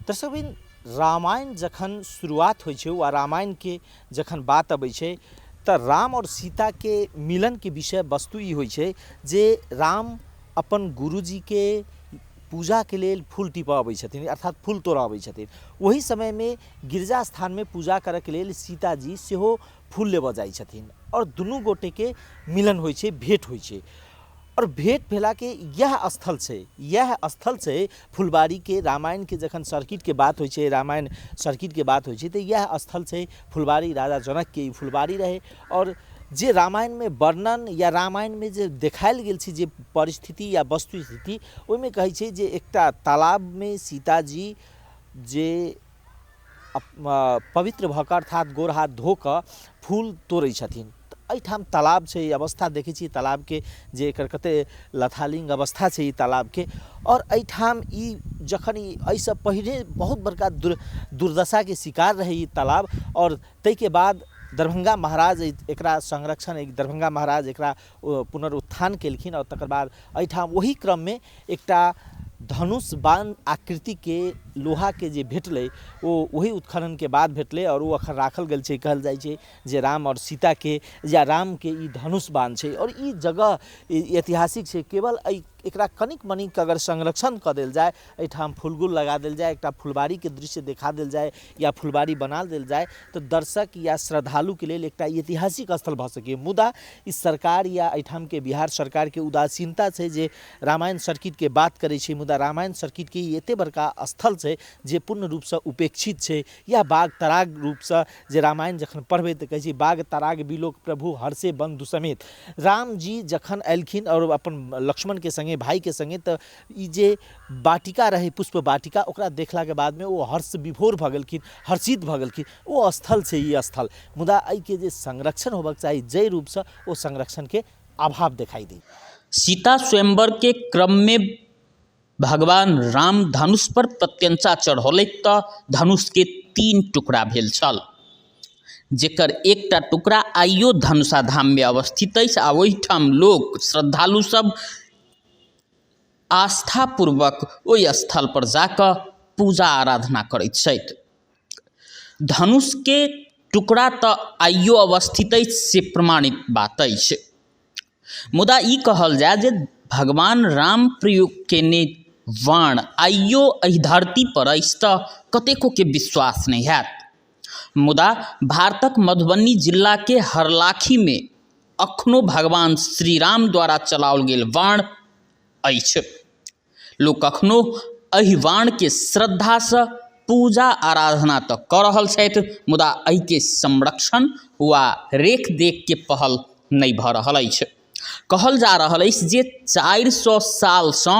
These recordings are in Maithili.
दर्शकवृन्द, रामायण जखन शुरुआत होइ छै वा रामायणके जखन बात अबै छै तऽ राम आओर सीताके मिलनके विषय वस्तु ई होइ छै जे राम अपन गुरुजीके पूजाके लेल फूल टीपऽ अबै छथिन, अर्थात फूल तोड़ऽ अबै छथिन। ओहि समयमे गिरजा स्थानमे पूजा करऽके लेल सीताजी सेहो फूल लेबऽ जाइ छथिन आओर दुनू गोटेके मिलन होइ छै, भेँट होइ छै। आओर भेँट भेलाके इएह स्थल छै, इएह स्थल छै फुलवारीके। रामायणके जखन सर्किटके बात होइ छै, रामायण सर्किटके बात होइ छै, तऽ इएह स्थल छै फुलवारी। राजा जनकके ई फुलवारी रहै। आओर जे रामायणमे वर्णन या रामायणमे जे देखायल गेल छै जे परिस्थिति या वस्तु स्थिति, ओहिमे कहै छै जे एकटा तालाबमे सीताजी जे पवित्र भऽ कऽ, अर्थात गोर हाथ धो कऽ फूल तोड़ै छथिन। तऽ एहिठाम तालाब छै, ई अवस्था देखै छियै तालाबके जे एकर कतेक लथालिङ्ग अवस्था छै ई तालाबके। आओर एहिठाम ई जखन ई एहिसँ पहिने बहुत बड़का दुर्दशाके शिकार रहै ई तालाब। आओर ताहिके बाद दरभंगा महाराज एकरा संरक्षण, दरभंगा महाराज एकरा पुनरुत्थान केलखिन। आओर तकर बाद एहिठाम ओही क्रममे एकटा धनुष बाण आकृतिके लोहाके जे भेटलै, ओ ओही उत्खननके बाद भेटलै आओर ओ अखन राखल गेल छै। कहल जाइ छै जे राम आओर सीताके या रामके ई धनुष बाण छै। आओर ई जगह ऐतिहासिक छै। केवल एहि एकरा कनिक मनिक अगर संरक्षण कऽ देल जाय, एहिठाम फूल लगा देल जाय, एकटा फुलवारीके दृश्य देखा देल जाय या फुलवारी बना देल जाय, तऽ दर्शक या श्रद्धालुके लेल एकटा ऐतिहासिक स्थल भऽ सकैए। मुदा ई सरकार या एहिठामके बिहार सरकारके उदासीनता छै जे रामायण सर्किटके बात करै छै, मुदा रामायण सर्किटके ई एतेक बड़का स्थल छै जे पूर्ण रूपसँ उपेक्षित छै। या बाग तराग रूपसँ जे रामायण जखन पढ़बै तऽ कहै छै बाग तराग बिलोक प्रभु हर्षे बन्धु समेत। रामजी जखन एलखिन आओर अपन लक्ष्मणके सङ्गे, भाइके सङ्गे, तऽ ई जे वाटिका रहै पुष्प वाटिका, ओकरा देखलाके बादमे ओ हर्ष विभोर भऽ गेलखिन, हर्षित भऽ गेलखिन। ओ स्थल छै ई स्थल, मुदा एहिके जे संरक्षण होबक चाही जाहि रूपसँ, ओ संरक्षणके अभाव देखाइ दै। सीता स्वयंवरके क्रममे भगवान राम धनुष पर प्रत्यंचा चढ़ौलथि तऽ धनुषके 3 टुकड़ा भेल छल, जेकर एकटा टुकड़ा आइयो धनुषा धाममे अवस्थित अछि आ ओहिठाम लोक श्रद्धालु सब आस्थापूर्वक ओहि स्थल पर जाकऽ पूजा आराधना करैत छथि। धनुषके टुकड़ा तऽ आइयो अवस्थित अछि से प्रमाणित बात अछि, मुदा ई कहल जाय जे भगवान राम प्रयोग कयने बाण आइयो एहि धरतीपर अछि तऽ कतेकोके विश्वास नहि हैत। मुदा भारतक मधुबनी जिलाके हरलाखीमे अखनो भगवान श्री राम द्वारा चलाओल गेल बाण अछि। लोक अखनो एहि बाणके श्रद्धासँ पूजा आराधना तऽ कऽ रहल छथि, मुदा एहिके संरक्षण वा रेख देखके पहल नहि भऽ रहल अछि। कहल जा रहल अछि जे 400 सालसँ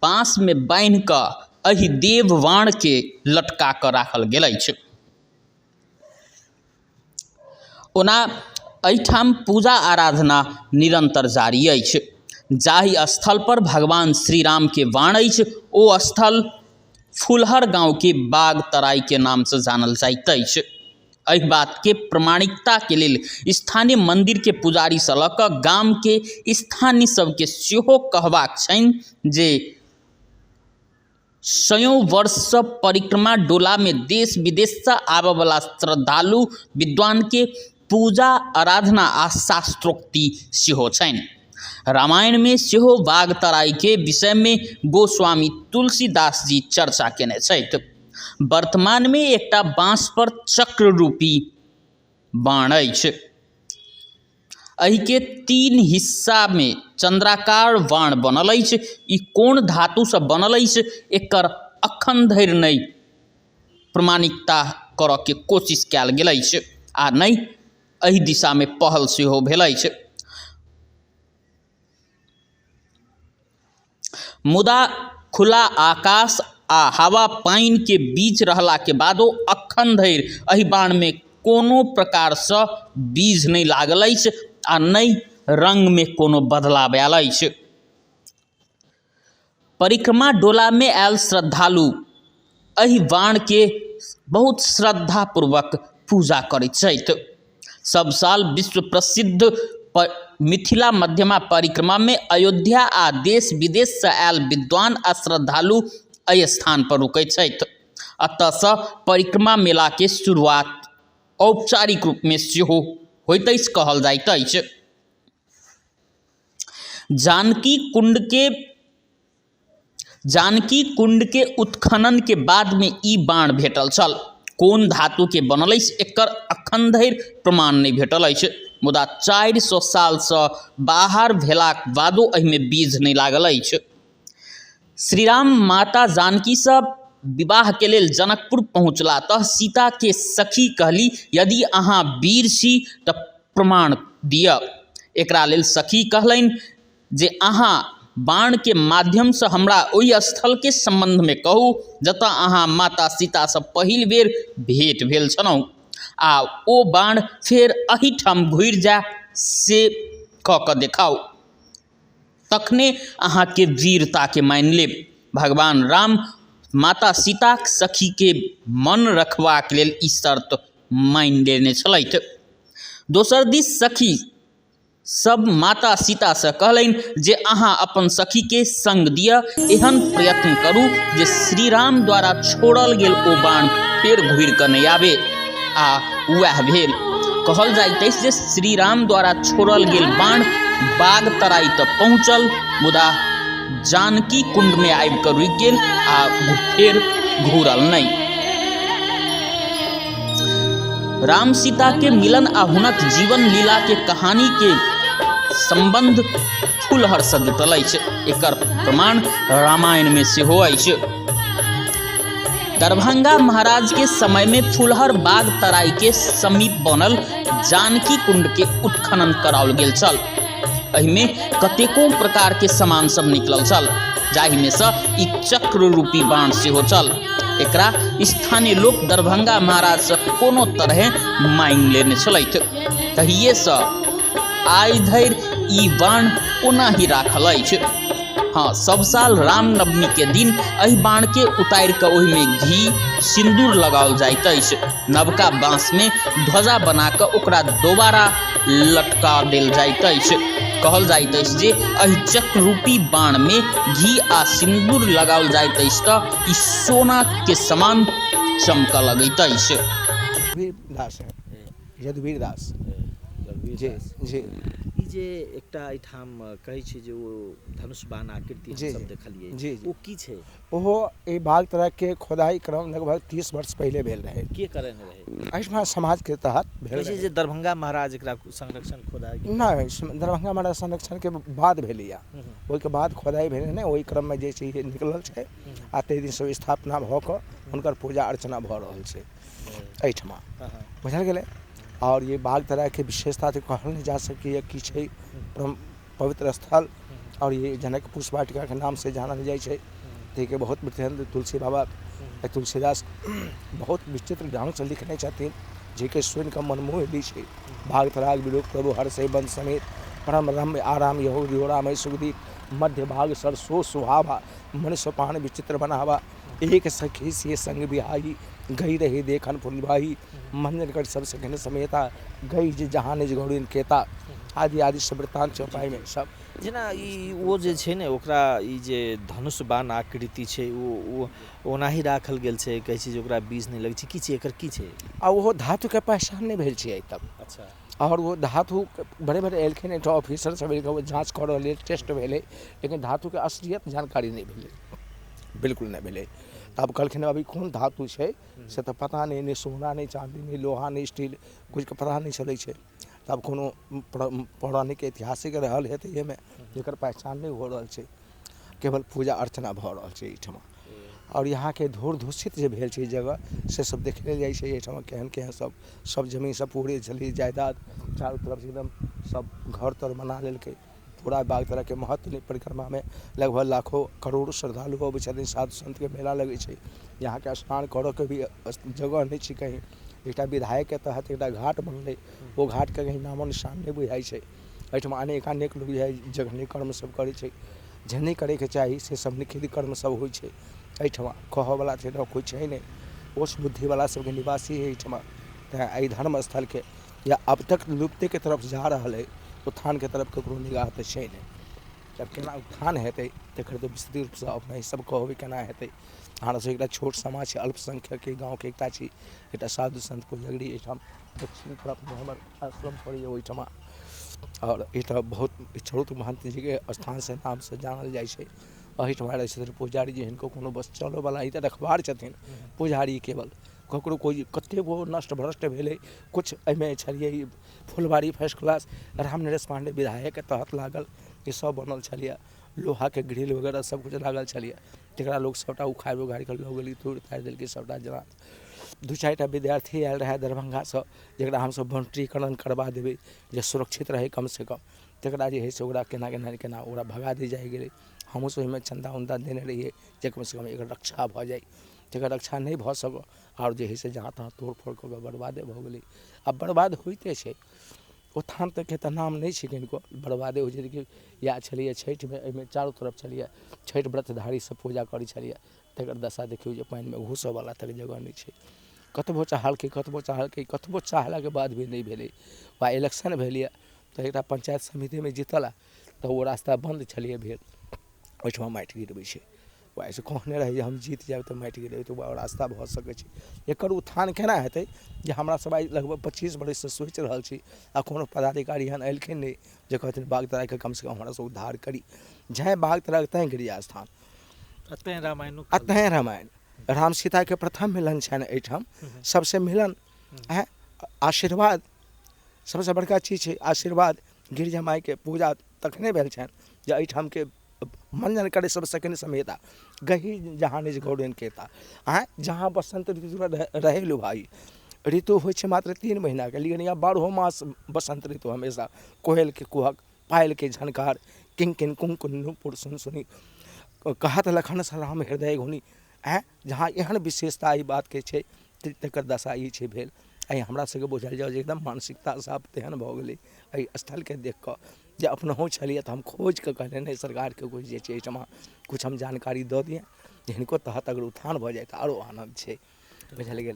बाँसमे बान्हि कऽ एहि देव बाणके लटका कऽ राखल गेल अछि। ओना एहिठाम पूजा आराधना निरन्तर जारी अछि। जाहि स्थलपर भगवान श्री रामके बाण अछि ओ स्थल फुलहर गाँवके बाग तराइके नामसँ जानल जाइत अछि। एहि बातके प्रमाणिकताके लेल स्थानीय मन्दिरके पुजारीसँ लऽ कऽ गामके स्थानीय सबके सेहो कहबाक छनि जे सयौं वर्षसँ परिक्रमा डोलामे देश विदेशसँ आबयवला श्रद्धालु विद्वानके पूजा आराधना आ शास्त्रोक्ति सेहो छनि। रामायणमे सेहो बागतराइके विषयमे गोस्वामी तुलसीदास जी चर्चा केने छथि। वर्तमानमे एकटा बाँसपर चक्र रूपी बाण अछि। एहिके 3 हिस्सामे चन्द्राकार बाण बनल अछि। ई कोन धातुसँ बनल अछि एकर अखन धरि नहि प्रमाणिकता करऽके कोशिश कयल गेल अछि आ नहि एहि दिशामे पहल सेहो भेल अछि। मुदा खुला आकाश आ हवा पानिके बीच रहलाके बादो अखन धरि एहि बाणमे कोनो प्रकारसँ बीज नहि लागल अछि आ नहि रङ्गमे कोनो बदलाव आयल अछि। परिक्रमा डोलामे आयल श्रद्धालु एहि बाणके बहुत श्रद्धापूर्वक पूजा करैत छथि। सब साल विश्व प्रसिद्ध मिथिला मध्यमा परिक्रमामे अयोध्या आ देश विदेशसँ आयल विद्वान आ श्रद्धालु एहि स्थानपर रुकैत छथि। एतयसँ परिक्रमा मेलाके शुरुआत औपचारिक रूपमे सेहो होइत अछि, कहल जाइत अछि। जानकी कुण्डके जानकी कुण्डके उत्खननके बादमे ई बाण भेटल छल। कोन धातुके बनल अछि एकर अखन धरि प्रमाण नहि भेटल अछि, मुदा 400 सालसँ बाहर भेलाक बादो एहिमे बीज नहि लागल अछि। श्रीराम माता जानकीसँ विवाहके लेल जनकपुर पहुँचला तऽ सीताके सखी कहली, यदि अहाँ वीर छी तऽ प्रमाण दिअ। एकरा लेल सखी कहलनि जे अहाँ बाणके माध्यमसँ हमरा ओहि स्थलके सम्बन्धमे कहू जतऽ अहाँ माता सीतासँ पहिल बेर भेँट भेल छलहुँ आ ओ बाण फेर एहिठाम घुरि जाय से कऽ कऽ देखाउ, तखने अहाँके वीरताके मानि लेब। भगवान राम माता सीताक सखीके मन रखबाक लेल ई शर्त मानि लेने छलथि। दोसर दिस सखी सब माता सीतासँ कहलनि जे अहाँ अपन सखीके सङ्ग दिअ, एहन प्रयत्न करू जे श्रीराम द्वारा छोड़ल गेल ओ बाण फेर घुरि कऽ नहि आबे। आ वएह भेल। कहल जाइत अछि जे श्रीराम द्वारा छोड़ल गेल बाण बाघ तराई तऽ पहुँचल, मुदा जानकी कुण्डमे आबि कऽ रुकि गेल आ फेर घुरल नहि। राम सीता के मिलन आ हुनक जीवन लीला के कहानी के संबंध फुलहर से जुटल अछि। एकर प्रमाण रामायण में सेहो अछि। दरभंगा महाराज के समय में फुलहर बाग तराई के समीप बनल जानकी कुंड के उत्खनन कराओल गेल छल। एहिमे कतेको प्रकार के सामान सब निकलल छल, जाहिमे से ई चक्र रूपी बाण सेहो छल। एकरा स्थानीय लोक दरभंगा महाराज से कोनो तरहे मांगि लेने छलथि। तहिएसँ आइ धरि ई बाण ओना ही राखल अछि। हँ, सब साल रामनवमी के दिन एहि बाण के उतारि कऽ ओहिमे घी सिन्दूर लगाओल जाइत अछि। नवका बाँसमे ध्वजा बना कऽ ओकरा दोबारा लटका देल जाइत अछि। कहल जाइत अछि जे एहि चक्ररूपी बाणमे घी आ सिन्दूर लगाओल जाइत अछि तऽ ई सोनाके समान चमकऽ लगैत अछि। यदुवीर दास है, यदुवीर दास। जी जी। ई जे एकटा एहिठाम कहै छै जे ओ धनुष बाण आकृति हमसब देखलियै, जी जी, ओ की छै? ओहो एहि बाग तरहके खोदाइ क्रम लगभग 30 वर्ष पहिले भेल रहै। के करेने रहै? एहिठमा समाजके तहत भेल रहै जे दरभंगा महाराज एकरा संरक्षण खोदाइ। नहि, दरभंगा महाराज संरक्षणके बाद भेलैए, ओहिके बाद खोदाइ भेलै ने, ओहि क्रममे जे छै निकलल छै आ ताहि दिनसँ स्थापना भऽ कऽ हुनकर पूजा अर्चना भऽ रहल छै एहिठमा, बुझल गेलै। आओर ये बाग तरहके विशेषता तऽ कहल नहि जा सकैए की छै, परम पवित्र स्थल आओर ये जनक पुष्प वाटिकाके नामसँ जानल जाइ छै। ताहिके बहुत वृद्ध तुलसी बाबा तुलसीदास बहुत विचित्र ढङ्गसँ लिखने छथिन, जेकि सुनिकऽ मन मोहि लै छै। भाग तराग विलोक प्रभु हर्षे बन समेत परम रम्य आराम यहो दियोरामय सुखदीप मध्य भाग सरसो सुहावा मन सोपान विचित्र बनावा एक सखी से संग बिहाई गई रही देखन फुलभाई मंजन कर सब सखन समेता गई जे जहाँ निज गौरी केता आदि आदि सब वृत्तांत चौपाई में सब। जेना ई ओ जे छै ने ओकरा ई जे धनुष बाण आकृति छै ओ ओनाही राखल गेल छै, कहै छै जे ओकरा बीज नहि लगै छै, की छै एकर, की छै? आ ओहो धातुके पहचान नहि भेल छै आइ तक। अच्छा। आओर ओ धातु बड़े बड़े एलखिन एकटा ऑफिसर सब एलखिन, ओ जाँच कऽ रहल, टेस्ट भेलै, लेकिन धातुके असलियत जानकारी नहि भेलै, बिल्कुल नहि भेलै। तब कहलखिन अभी कोन धातु छै से तऽ पता नहि, नहि सोना, नहि चाँदी, नहि लोहा, नहि स्टील, किछुके पता नहि चलै छै। तब कोनो पौराणिक ऐतिहासिक रहल हेतै एहिमे, जकर पहचान नहि हो रहल छै, केवल पूजा अर्चना भऽ रहल छै एहिठमा। आओर यहाँके धूर दूषित जे भेल छै ई जगह से सब देखले जाइ छै एहिठमा केहन केहन सब सब जमीन सब पूरे छलै जायदाद चारू तरफ एकदम सब घर तर बना लेलकै। पूरा बाग तरहके महत्व नहि। परिक्रमामे लगभग लाखो करोड़ो श्रद्धालु अबै छथिन, साधु सन्तके मेला लगै छै। यहाँके स्नान करऽके भी जगह नहि छै कहीँ। एकटा विधायकके तहत एकटा घाट बनलै, ओ घाटके कहीँ नामो निशान नहि बुझाइ छै। एहिठमा अनेकानेक लोक जे हइ जघन्य कर्म सब करै छै, जे नहि करैके चाही से सब निषिद्ध कर्म सब होइ छै एहिठमा। कहऽवला तऽ एहिठमा कोइ छै नहि, ओछ बुद्धिवला सबके निवासी हइ एहिठमा। तेँ एहि धर्म स्थलके या अब तक लुप्तेके तरफ जा रहल हइ, उत्थानके तरफ ककरो निगाह तऽ छै नहि। आब केना उत्थान हेतै तकर तऽ विस्तृत रूपसँ अपने सब कहबै केना हेतै। हमरा सबके एकटा छोट समाज छै, अल्पसंख्यकके गाँवके एकटा छी, एकटा साधु सन्त कोजगरी एहिठाम दक्षिण तरफमे हमर आश्रम पड़ैए ओहिठमा। आओर एहिठाम बहुत चौथ महन्थ जीके स्थानसँ नामसँ जानल जाइ छै। एहिठमा रहै छथिन पुजारी जी, हिनको कोनो बस चलऽवला ई तऽ रखवार छथिन पुजारी केवल। ककरो कोइ कतेको नष्ट भ्रष्ट भेलै किछु एहिमे छलियै ई फुलबाड़ी फर्स्ट क्लास राम नरेश पाण्डे विधायकके तहत लागल ई सब बनल छलैए, लोहाके ग्रिल वगैरह सब किछु लागल छलैए, तकरा लोक सबटा उखाड़ि उखाड़िकऽ लऽ गेलै, तोड़ि ताड़ि देलकै सबटा। जेना दू चारिटा विद्यार्थी आयल रहए दरभंगासँ, जकरा हमसब बाउंड्रीकरण करबा देबै जे सुरक्षित रहै कमसँ कम, तकरा जे हइ से ओकरा केना केना केना ओकरा भगा देल जाइ गेलै। हमहूँसब ओहिमे चन्दा उन्दा देने रहियै जे कमसँ कम एकर रक्षा भऽ जाइ, तकर रक्षा नहि भऽ सकल। आओर जे हइ से जहाँ तहाँ तोड़ फोड़ कऽ कऽ बर्बादे भऽ गेलै। आब बर्बाद होइते छै, उत्थान तकके तऽ नाम नहि छै किनको, बर्बादे होइ छै। देखियौ इएह छलैए छठिमे, एहिमे चारू तरफ छलैए छठि व्रतधारी सब पूजा करै छलैए, तकर दशा देखियौ जे पानिमे घुसऽवला तक जगह नहि छै। कतबो चाहलकै, कतबो चाहलकै, कतबो चाहलाके बाद भी नहि भेलै। वा इलेक्शन भेल यऽ तऽ एकटा पञ्चायत समितिमे जीतल तऽ ओ रास्ता बन्द छलैए भेल, ओहिठमा माटि गिरबै छै। वएहसँ कहने रहै जे हम जीत जायब तऽ माटि गिरेबै, तऽ ओ रास्ता भऽ सकै छै। एकर उत्थान केना हेतै जे हमरा सब आइ लगभग 25 बरससँ सोचि रहल छी आ कोनो पदाधिकारी एहन एलखिन नहि जे कहथिन बागतराके कमसँ कम हमरा सब उद्धार करी। जएँ बागतरा तैँ गिरिजा स्थान आ तैँ रामायणो आ तैँ रामायण। राम सीताके प्रथम मिलन छनि एहिठाम, सबसँ मिलन आशीर्वाद सबसँ बड़का चीज छै आशीर्वाद। गिरिजा माइके पूजा तखने भेल छनि जे एहिठामके मंजन करे सब सकन समेता गही जहाँ निज गौरन केता। आँय जहाँ बसंत ऋतु रहे लो भाई, ऋतु होइ छै मात्र 3 महीनाके, लेकिन यहाँ 12 मास बसंत ऋतु हमेशा। कोयल के कुहक, पायल के झनकार, किंग किंग कुंग कुन्नूपुर सुन सुनी कहत लखन सराम हृदय घुनी। आँय जहाँ एहन विशेषता एहि बातके छै तकर दशा ई छै भेल। आइ हमरा सबके बुझल जाउ जे एकदम मानसिकता साफ तेहन भऽ गेलै एहि स्थलके देख कऽ जे अपनहु छलियै तऽ हम खोजि कऽ कहलियै नहि सरकारके किछु जे छै एहिठमा किछु हम जानकारी दऽ दिअ जे हिनको तहत अगर उत्थान भऽ जाइ तऽ आरो आनन्द छै। बुझल गेलै।